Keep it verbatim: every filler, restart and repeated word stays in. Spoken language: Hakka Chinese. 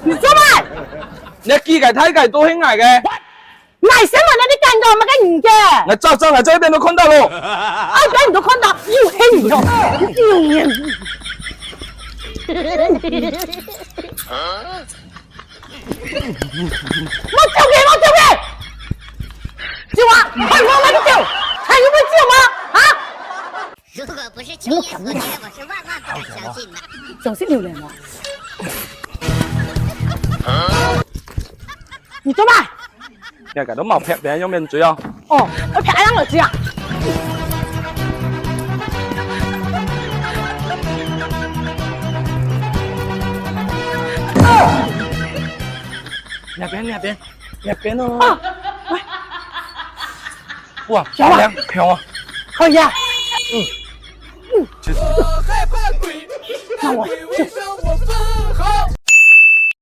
你做麼个？你个雞个、大个都係𠊎个。𠊎先問你，你敢講麼个人个？𠊎早上𠊎在一邊都看到咯。啊，對，你都看到，有黑你哦，有人。莫走開，莫走開！走啊！還有麼个走？還有麼个走嗎？啊？ 如果不是亲眼所见，我是萬萬不敢相信的。小心榴蓮啊！你做麼个？你个都毛撇，別人用面嘴哦。哦，我撇恁樣來嘴啊！那邊，那邊，那邊哦。啊，喂。 哇，小馬。漂亮，漂亮啊！可以啊。嗯，嗯，就是。那我就